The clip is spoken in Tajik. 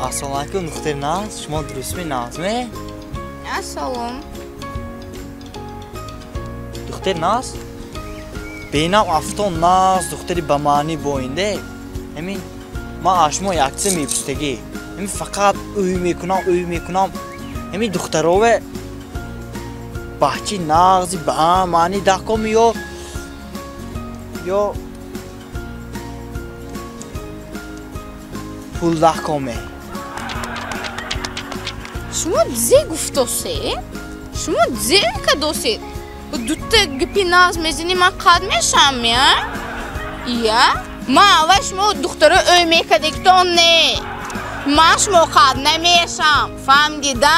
Ассалому алайкум, духтари нағз. Шумо дурустми, нағзме? Ассалом. Духтари нағз? Бенам афтон нағз, духтари ба маънӣ боинде. Ҳамин ман аз шумо як чизе мепурсидагӣ. Ҳамин фақат ӯй мекунам, ӯй мекунам. Ҳамин духтарове баҳчи нағзи ба маънӣ даҳком ё пул даҳкоме? Шумо зе гуфтосе? Шумо зе кадосед? Дута гипи нағз мезанӣ, ман қад мешавам, я? Я? Ман аввал шумо духтаро ӯй мекардегитон не. Ман шумо қад намешавам. Фаҳмидида?